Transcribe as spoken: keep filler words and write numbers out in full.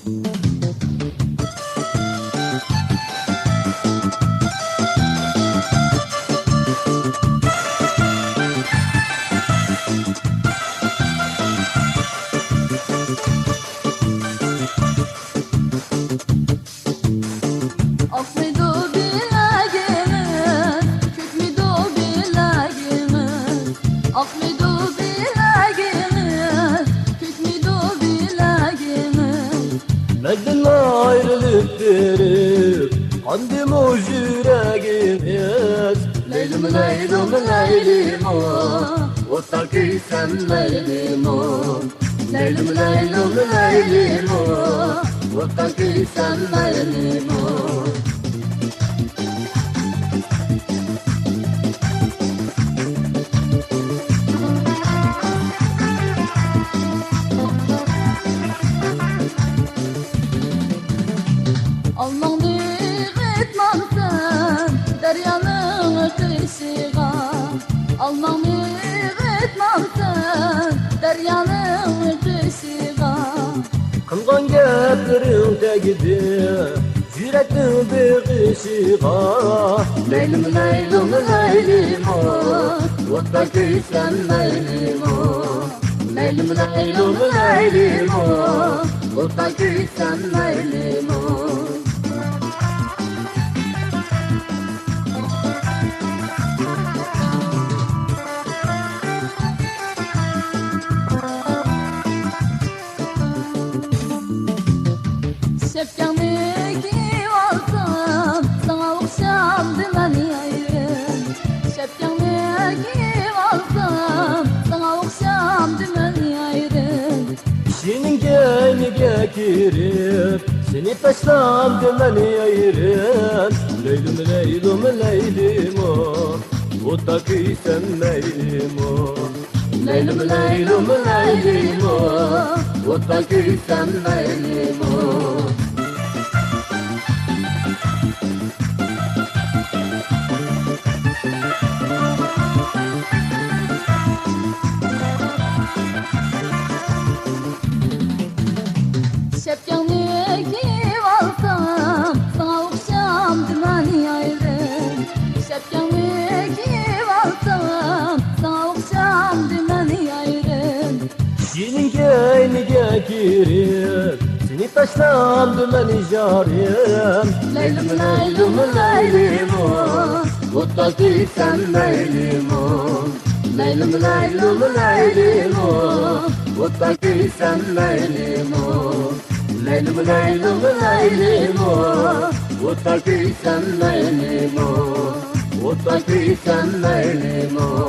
ئاقمىدۇ بىلەگىڭىز، كۆكمىدۇ بىلەگىڭىز. ئاقمىدۇ بىلەگىڭىز، كۆكمىدۇ بىلەگىڭىز. مەندىن ئايرىلىپ بېرىپ، قاندىمۇ يۈرەگىڭىز؟ لەيلىم، لەيلىم، لەيلىمۇ، ئوتتا كۆيسەم مەيلىمۇ؟ لەيلىم، لەيلىم، لەيلىمۇ، ئوتتا كۆيسەم مەيلىمۇ؟ ئالماڭنى ئېغىتمامسەن دەريانىڭ قېشىغا، ئالماڭنى ئېغىتمامسەن دەريانىڭ قېشىغا. قىلغان گەپلىرىڭ تەگدى يۈرەكنىڭ بېغىشىغا. لەيلىم، لەيلىم، لەيلىمۇ، ئوتتا كۆيسەم مەيلىمۇ؟ لەيلىم، لەيلىم، لەيلىمۇ، ئوتتا كۆيسەم مەيلىمۇ؟ شەپكەڭنى كىيىۋالسام، ساڭا ئوخشامدىمەن يايرىم؟ شەپكەڭنى كىيىۋالسام، ساڭا ئوخشامدىمەن يايرىم؟ كىشىنىڭ كەينىگە كىرىپ، سېنى تاشلامدىمەن يايرىم؟ لەيلىم، لەيلىم، لەيلىمۇ، ئوتتا كۆيسەم مەيلىمۇ؟ لەيلىم، لەيلىم، لەيلىمۇ، ئوتتا كۆيسەم مەيلىمۇ؟ شەپكەڭنى كىيىۋالسام، ساڭا ئوخشامدىمەن يايرىم؟ شەپكەڭنى كىيىۋالسام، ساڭا ئوخشامدىمەن يايرىم؟ كىشىنىڭ كەينىگە كىرىپ، سېنى تاشلامدىمەن جارىم؟ لەيلىم، لەيلىم، لەيلىمۇ، ئوتتا كۆيسەم مەيلىمۇ؟ لەيلىم، لەيلىم، لەيلىمۇ، ئوتتا كۆيسەم مەيلىمۇ؟ لەيلىم، لەيلىم، لەيلىمۇ، ئوتتا كۆيسەم مەيلىمۇ؟ ئوتتا كۆيسەم مەيلىمۇ؟